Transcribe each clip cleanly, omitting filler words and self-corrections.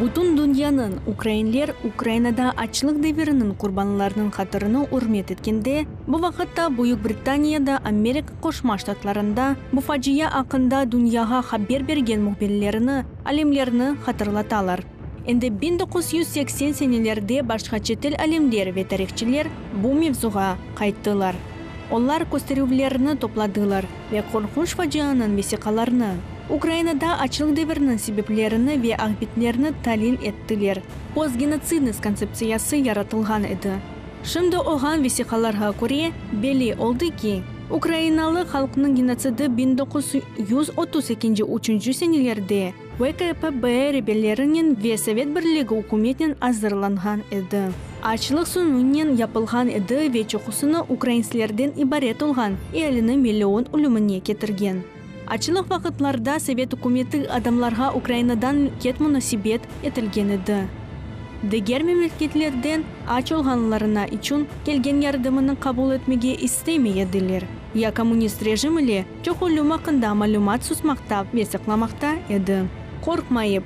Bütün dünyanıñ ukrainler Ukrainada açlıq deviriniñ qurbanlarınıñ hatırını ürmet etkende, bu vaqıtta Büyük Britaniyada, Amerika Qoşma Ştatlarında bu facia aqqında dünyağa haber bergen mühbirlerini, alimlerni hatırlatalar. Endi 1980 senelerde başqa çetel alimler ve tarihçiler bu mevzuğa qayttılar. Olar kösterüvlerni topladılar ve qorqunç facianıñ vesiqalarını, Ukrainada açlıq deviriniñ sebeplerini ve aqibetlerini talil ettiler. Postgenotsidnost kontseptsiyası yaratılğan edi. Şimdi olğan vesiqalarğa köre, belli oldı ki, ukrainalı halqnıñ genotsidi 1932 üçünci senelerde VKPB reberlerinen ve Sovet Birligi ükümetinen azırlanğan edi. Açlıq sununen yapılğan edi ve çoqusını ukraintslerden ibaret olğan ealini million ölümine ketirgen. Açlıq vaqıtlarda Sovet ükümeti adamlarğa Ukrainadan ket munasebet etilgen edi. Diger memleketlerden aç olğanlarına içün kelgen yardımını qabul etmege istemey ediler. Ya kommunist rejim ile çoq ölüm aqqında malümat susmaqta ve saqlamaqta edi. Qorqmayıp,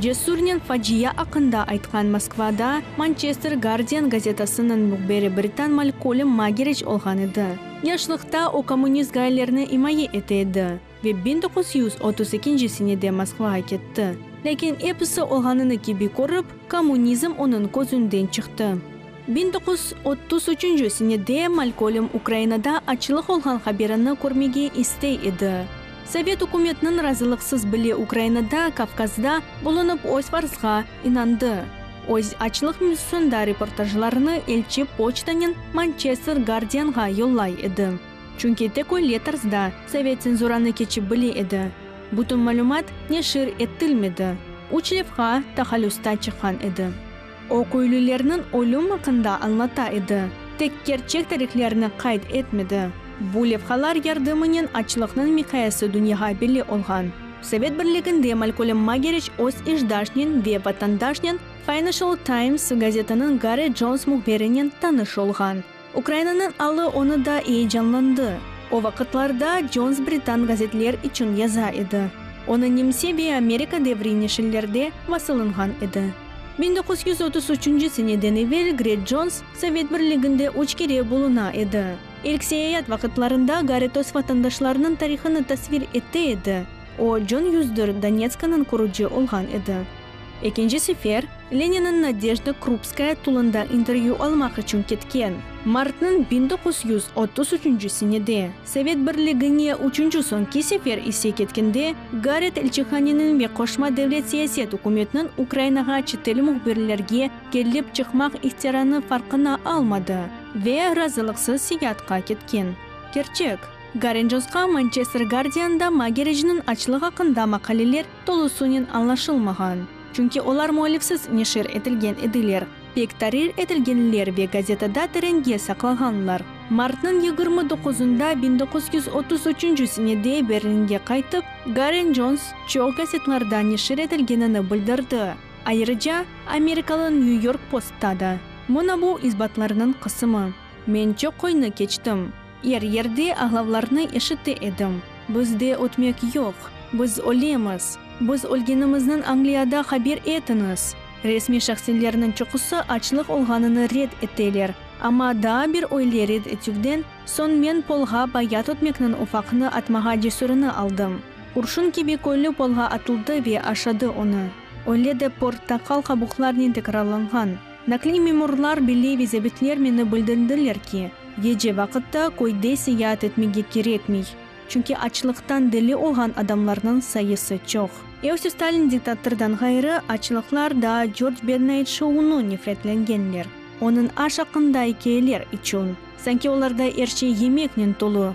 cesurnen facia aqqında aytqan Moskvada Mançester Gardian gazetasınıñ mühbiri britan Malkolm Mageriç olğan edi. Yaşlıqta o kommunist ğayelerni imaye ete edi ve 1932 senede Moskvağa ketti. Lâkin episi olğanını kibi körip, kommunizm onıñ közünden çıqtı. 1933 senede Malkolm Ukrainada açlıq olğan haberini körmege istey edi. Sovet ükümetiniñ razılıqsız bile Ukrainada, Kavkazda, bulunıp öz farzğa inandı. Öz açlıq mevzusında reportajlarını elçi poçtanen Mançester Gardianğa yollay edi. Çünki tek öyle tarzda sovet tsenzuranı keçip bile edi. Bütün malümat neşir etilmedi, üç levha tahallüsta çıqqan edi. O, köylülerniñ ölüm aqqında añlata edi, tek kerçek tarihlerni qayd etmedi. Bu levhalar yardımınen açlıqnıñ miqyası dünyağa belli olğan. Sovet Birliginde Malkolm Mageriç öz işdaşnen ve vatandaşnen Financial Times gazetanıñ Garri Jones mühbirinen tanış olğan. Ukrainanıñ alı onı da eyecanlandı. O vaqıtlarda Jones britan gazetler içün yaza edi. Onı nemse ve amerika devriy neşirlerde basılınğan edi. 1933 seneden evel Gret Jones Sovet Birliginde üç kere buluna edi. İlk seyaat vaqıtlarında Garret öz vatandaşlarınıñ tarihını tasvir ete edi, o, Con Yüzdür Donetskniñ qurucı olğan edi. Ekinci sefer, Leninniñ Nadejda Krupskaya tulında intervyü almaq içün ketken. Martnıñ 1933 senede, Sovet Birligine üçünci soñki sefer ise ketkende, Garret elçihaneniñ ve Qoşma devlet siyaset ükümetiniñ Ukrainağa çetel mühbirlerge kelip çıqmaq ihtiyaranı farqına almadı ve razılıqsız seyaatqa ketken. Kerçek, Garren Consqa Mançester Gardianda Magericniñ açlıq aqqında maqaleler tolusınen añlaşılmağan, çünki olar müellifsiz neşir etilgen ediler, pek tarir etilgenler ve gazetada terenge saqlağanlar. Martnıñ 29-ında 1933 senede Berlinge qaytıp, Garren Jones çoq gazetlarda neşir etilgenini bildirdi, ayrıca amerikalı New York Postta da. Mına bu isbatlarnıñ qısımı. Men çoq köyni keçtim. Er yerde ağlavlarnı eşite edim. Bizde ötmek yoq. Biz ölemiz. Biz ölgenimizniñ Angliyada haber etiñiz. Resmiy şahsilerniñ çoqusı açlıq olğanını red eteler. Amma daa bir öyle red etüvden soñ men polğa bayat ötmekniñ ufaqını atmağa cesürini aldım. Qurşun kibi köylü polğa atıldı ve aşadı onı. Öyle de portaqal qabuqlarnen tekrarlanğan. Nakliy memurlar bile ve zabitler meni bildirdiler ki, gece vaqıtta köyde seyaat etmege kerekmey, çünki açlıqtan deli olğan adamlarnıñ sayısı çoq. Iosif Stalin diktatordan ğayrı, açlıqlar daa Corc Bernard Şounı nefretlengenler, onıñ aş aqqında ikâyeler içün, sanki olarda er şey yemeknen tolu,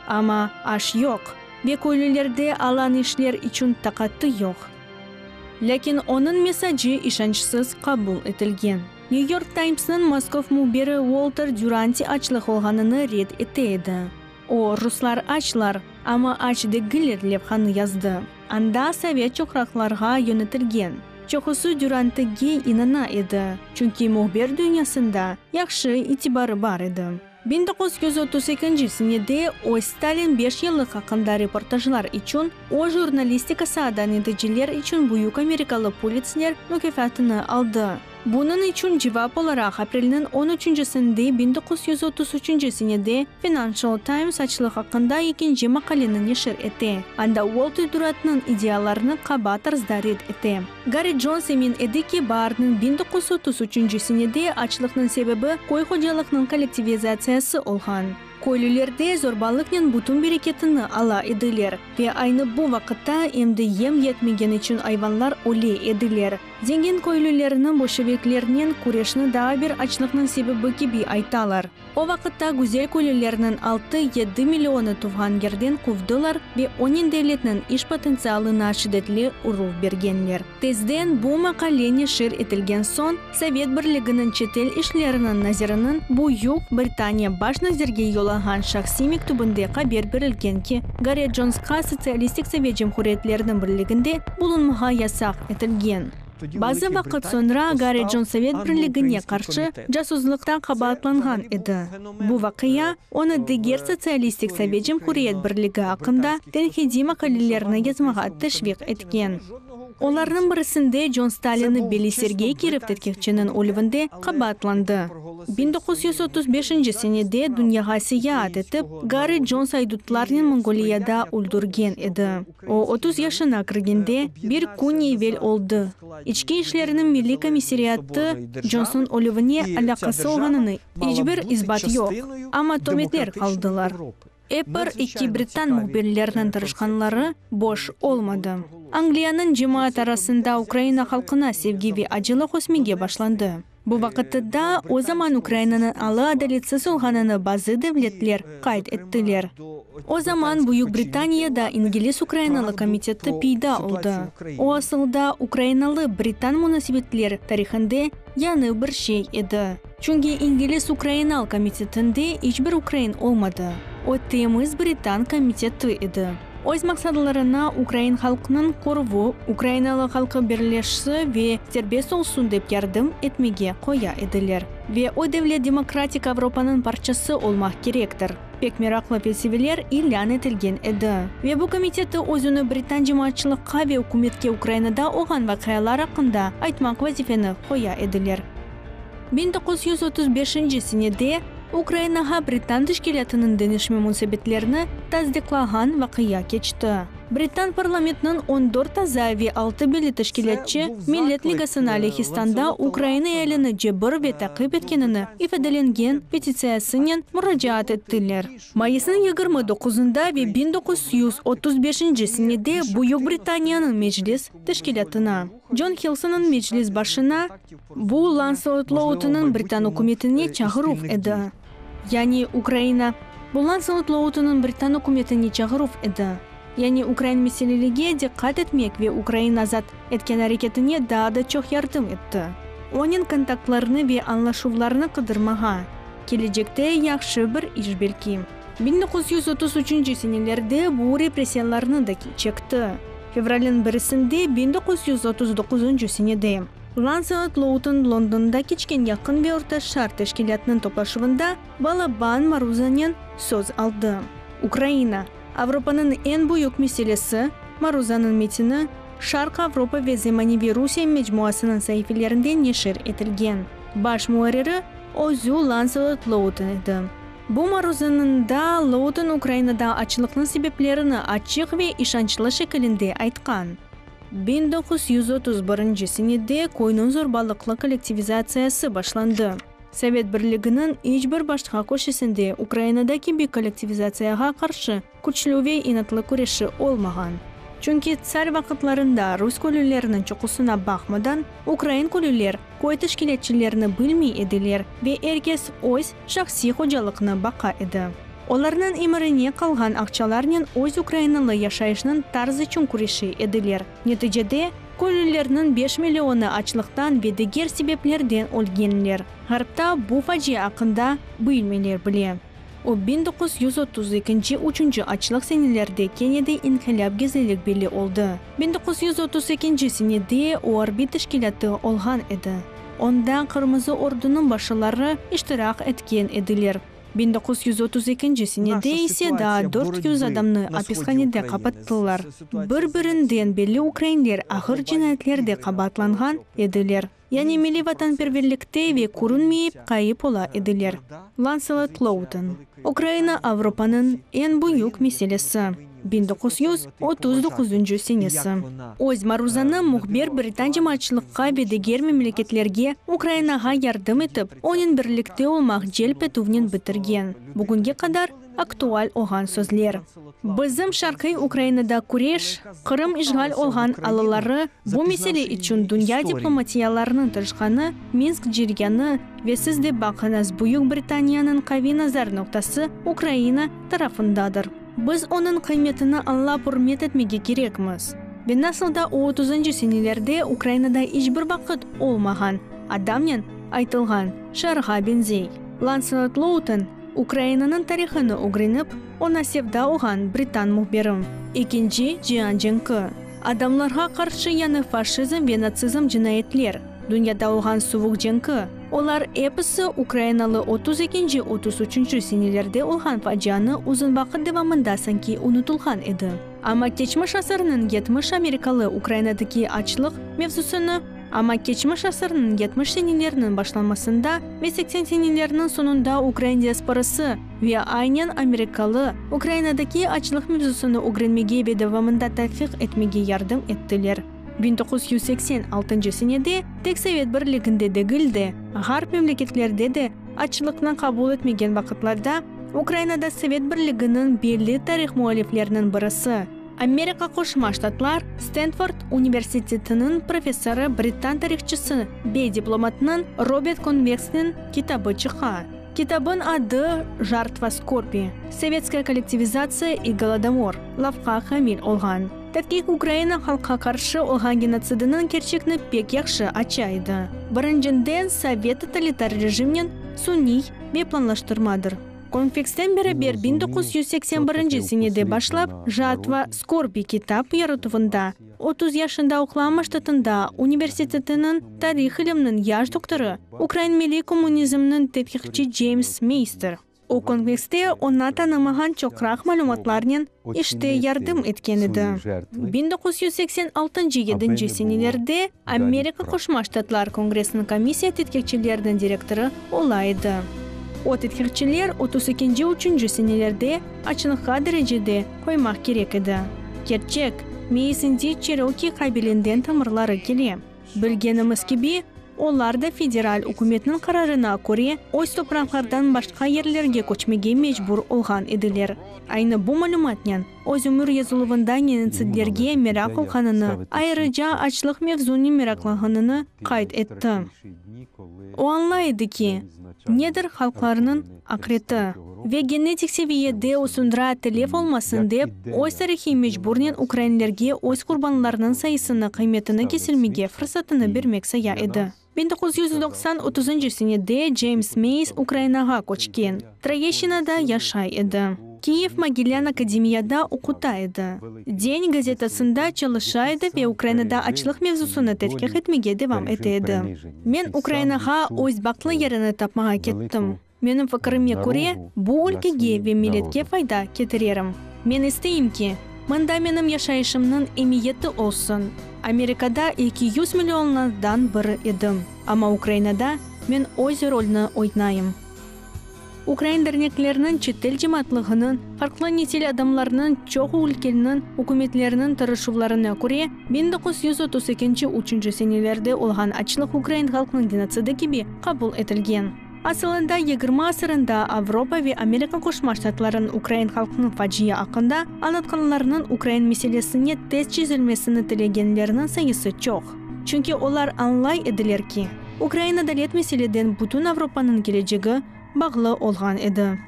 amma aş yoq ve köylülerde alan işler içün taqatı yoq. Lâkin onıñ mesacı işançsız qabul etilgen. New York Timesnıñ Moskov mühbiri Uolter Düranti açlıq olğanını red ete edi. O, Ruslar açlar, amma aç degiller levhanı yazdı. Anda sovet çoqraqlarğa yönetilgen. Çoqusı Dürantige inana edi, çünki mühbir dünyasında yahşı itibarı bar edi. 1932 senede o Stalin beş yıllıq aqqında reportajlar içün o jurnalistika saada neticeler içün büyük amerikalı Pulitzer mukâfatını aldı. Bunıñ içün cevap olaraq aprelniñ on üçüncisinde 1933 senede Financial Times açlıq aqqında ekinci maqaleni neşir ete, anda Uolter Duratnıñ ideyalarını qaba tarzda red ete. Garri Cons emin edi ki, baarniñ 1933 senede açlıqnıñ sebebi köy hocalıqnıñ kollektivizatsiyası olğan. Köylülerde zorbalıqnen bütün bereketini ala ediler ve aynı bu vaqıtta endi yem yetmegen içün ayvanlar öle ediler. Zengin köylülerni bolşeviklernen küreşni daa bir açlıqnıñ sebebi kibi aytalar. O vaqıtta güzel köylülerniñ altı-yedi millionı tuvğan yerden quvdılar ve onen devletniñ iş potentsialına şiddetli uruv bergenler. Tezden bu maqale neşir etilgen soñ, Sovet Birliginiñ çetel işleriniñ naziriniñ Büyük Britaniya baş nazirge yollağan şahsiy mektübinde haber berilgen ki, Garri Consqa Sotsialistik Sovet Cumhuriyetleriniñ Birliginde bulunmağa yasaq etilgen. Bazı vaqıt soñra Garri Cons Sovet Birligine qarşı casuslıqta qabaatlanğan edi. Bu vaqia onı diger Sotsialistik Sovet Cumhuriyet Birligi aqqında tenqidiy maqalelerni yazmağa teşviq etken. Olarnıñ birisinde Con Stalinni Beliy Sergey Kirov tedqiqçiniñ ölüvinde qabaatlandı. 1935 senede dünyağa seyaat etip, Garri Cons aydutlarnen Mongoliyada öldürgen edi. O, 30 yaşına kirgende, bir kün evel oldı. İçki işleriniñ milliy komissariatı Consnıñ ölüvine alâqası olğanını iç bir isbat yoq, amma tömetler qaldılar. Ep bir eki britan mühbirleriniñ tırışqanları boş olmadı. Angliyanıñ cemaat arasında Ukraina halqına sevgi ve acılıq ösmege başlandı. Bu vaqıttıda o zaman Ukrainanıñ alı adaletsiz olğanını bazı devletler qayd ettiler. O zaman Büyük Britaniyada İngiliz-Ukrainalı komiteti peyda oldı. O asılda ukrainalı-britan munasebetler tarihinde yañı bir şey edi. Çünki İngiliz-Ukrainal komitetinde iç bir ukrain olmadı, o temiz britan komiteti edi. Öz maqsadlarına ukrain halqnıñ qoruvı, ukrainalı halqı birleşsi ve serbest olsun dep yardım etmege qoya ediler. Ve o devlet demokratik Avropanıñ parçası olmaq kerektir. Pek meraqlı felsefeler ilân etilgen edi. Ve bu komiteti özüni britan cemaatçılıqqa ve ükümetke Ukrainada olğan vaqialar aqqında aytmaq vazifeni qoya ediler. 1935 senede Ukrainağa britan teşkilâtınıñ deñişme munasebetlerini tasdiqlağan vaqia keçti. Britan parlamentiniñ on dört aza ve altı belli teşkilâtçı Millet Ligasına Lehistanda ukrain ealini cebir ve taqip etkenini ifadelengen petitsiyasınen muracaat ettiler. Mayısnıñ 29-ında ve 1935 senede Büyük Britaniyanıñ meclis teşkilâtına, Con Hilsonnıñ meclis başına, bu Lanselot Loutonıñ britan ükümetine çağıruv edi. Yani Ukraina, bu Lanselot Loutonıñ britan ükümetine çağıruv edi. Yani ukrain meselelige diqqat etmek ve ukrain azat etken areketine daa da çoq yardım etti. Onen kontaktlarnı ve añlaşuvlarnı qıdırmağa. Kelecekte yahşı bir iş belki. 1933 senelerde bu repressiyalarnı da çekti. Fevralniñ birisinde 1939 senede Lanselot Louton Londonda keçken Yaqın ve Orta Şarq teşkilâtınıñ toplaşuvında balaban maruzanen söz aldı. Ukraina, Avropanıñ eñ büyük meselesi, maruzanıñ metini Şarq Avropa ve zemaneviy Rusiye mecmuasınıñ saifelerinde neşir etilgen. Baş muarriri özü Lanselot Louton edi. Bu maruzanıñda Louton Ukrainada açlıqnıñ sebeplerini açıq ve işançlı şekilinde aytqan. 1931 senede köyniñ zorbalıqlı kollektivizatsiyası başlandı. Sovet Birliginiñ iç bir başqa köşesinde Ukrainada kibi kollektivizatsiyağa qarşı küçlü ve inatlı küreşi olmağan. Çünki tsar vaqıtlarında rus köylüleriniñ çoqusına baqmadan, ukrain köylüler köy teşkilâtçilerini bilmey ediler ve er kes öz şahsiy hocalıqnı baqa edi. Olarnıñ emirine qalğan aqçalarnen öz ukrainalı yaşayışnıñ tarz içün küreşe ediler. Neticede, köylülerniñ beş millionı açlıqtan ve diger sebeplerden ölgenler. Ğarpta bu facia aqqında bilmeyler bile. O 1932 üçünci açlıq senelerde kene de inqilâp gizlilik belli oldı. 1932 senede o arbiy teşkilâtı olğan edi. Onda Qırmızı Ordunıñ başıları iştirak etken ediler. 1932 senede ise daa 400 adamnı apishanede qapattılar. Bir-birinden belli ukrainler ağır cinayetlerde qabaatlanğan ediler, yani milliy vatanperverlikte ve körünmeyip ğayıp ola ediler. Lancelot Louton. Ukraina Avropanıñ eñ büyük meselesi. 1939 senesi. Öz maruzanı mühbir britan cemaatçılıqqa ve diger memleketlerge Ukrainağa yardım etip, onen birlikte olmaq celp etüvnen bitirgen. Bugünge qadar aktual olğan sözler. Bizim Şarqiy Ukrainada küreş, Qırım işğal olğan alıları, bu mesele içün dünya diplomatiyalarınıñ tırışqanı, Minsk ceryanı ve siz de baqıñız, Büyük Britaniyanıñ qaviy nazar noqtası Ukraina tarafındadır. Biz onıñ qıymetini añlap ürmet etmege kerekmiz. Ve nasıl da o otuzıncı senelerde Ukrainada iç bir vaqıt olmağan adamnen aytılğan şiarğa beñzey. Lancelot Louton, Ukrainanıñ tarihını ögrenip, oña sevda olğan britan mühbiri. Ekinci cian cenki, adamlarğa qarşı yañı faşizm ve natsizm cinayetler, dünyada olğan suvuq cenki, olar episi ukrainalı otuz ekinci, otuz üçünci senelerde olğan facianı uzun vaqıt devamında sanki unutılğan edi. Amma keçmiş asırnıñ 70 amerikalı Ukrainadaki açlıq mevzusını Amma keçmiş asırnıñ 70 seneleriniñ başlanmasında ve 80 seneleriniñ soñunda ukrain diasporası ve aynen amerikalı Ukrainadaki açlıq mevzusını ögrenmege ve devamında tadqiq etmege yardım ettiler. 1986 senede tek Sovet Birliginde degil de, Ğarp memleketlerde de açlıqnı qabul etmegen vaqıtlarda Ukrainada Sovet Birliginiñ belli tarih müellifleriniñ birisi, Amerika Qoşma Ştatlar Stenford universitetiniñ professorı britan tarihçısı ve diplomatınıñ Robert Konveksniñ kitabı çıqa. Kitabıñ adı Jartva skorbi, sovetskaya kollektivizatsiya i golodomor lafqa hamil olğan. Tedqiq Ukraina halqqa qarşı olğan genotsidiniñ kerçekni pek yahşı aça edi. Birincinden, sovet totalitar rejimnen suniy ve planlaştırmadır. Konfeksten beraber 1981 senede başlap Jatva skorbi kitap yaratuvında, 30 yaşında Oklahoma ştatında universitetiniñ tarih ilimniñ yaş doktorı, ukrain milliy kommunizmniñ tedqiqçi Ceyms Meyster. O konfekste oña tanımağan çoqraq malümatlarnen işte yardım etken edi. 1986 yedinci senelerde Amerika Qoşma Ştatlar Kongressiniñ komissiya tedqiqçileriniñ direktorı ola edi. O tedqiqçiler otuz ekinci üçünci senelerde açlıqqa derecede qoymaq kerek edi. Kerçek, Meys indi Çeroki qabilinden tamırları kele. Bilgenimiz kibi, olar da federal ükümetniñ qararına köre öz topraqlardan başqa yerlerge köçmege mecbur olğan ediler. Aynı bu malümatnen öz ömür yazıluvında genotsidlerge meraq olğanını, ayrıca açlıq mevzunen meraqlanğanını qayd etti. O añlay edi ki, nedir halqlarnıñ aqreti ve genetik seviyede usundra telef olmasın dep, öz tarihiy mecburnen ukrainlerge öz qurbanlarınıñ sayısını qıymetini kesilmege fırsatını bermek saya edi. 1990 otuzıncı senede Ceyms Meys Ukrainağa köçken, Troyeşçinada yaşay edi. Kiyev-Mogilân akademiyada oquta edi. Den gazetasında çalışa edi ve Ukrainada açlıq mevzusını tedqiq etmege devam ete edi. Men Ukrainağa öz bahtlı yerini tapmağa kettim. Menim fikirime köre, bu ülkege ve milletke fayda ketirerim. Men isteyim ki, mında menim yaşayışımnıñ emiyeti olsun. Amerikada 200 millionlardan biri edim, amma Ukrainada men öz rolni oynayım. Ukrain dernekleriniñ, çetel cemaatlığınıñ, farqlı nesil adamlarınıñ, çoq ülkeniñ ükümetleriniñ tırışuvlarına köre, 1932 üçünci senelerde olğan açlıq ukrain halqnıñ genotsidi kibi qabul etilgen. Asılında, yigirmi asırında Avropa ve Amerika Qoşma Ştatlarınıñ ukrain halqnıñ facia aqqında añlatqanlarınıñ ukrain meselesine tez çezilmesini tilegenlerniñ sayısı çoq. Çünki olar añlay ediler ki, ukrain adalet meseleden bütün Avropanıñ kelecegi bağlı olğan edi.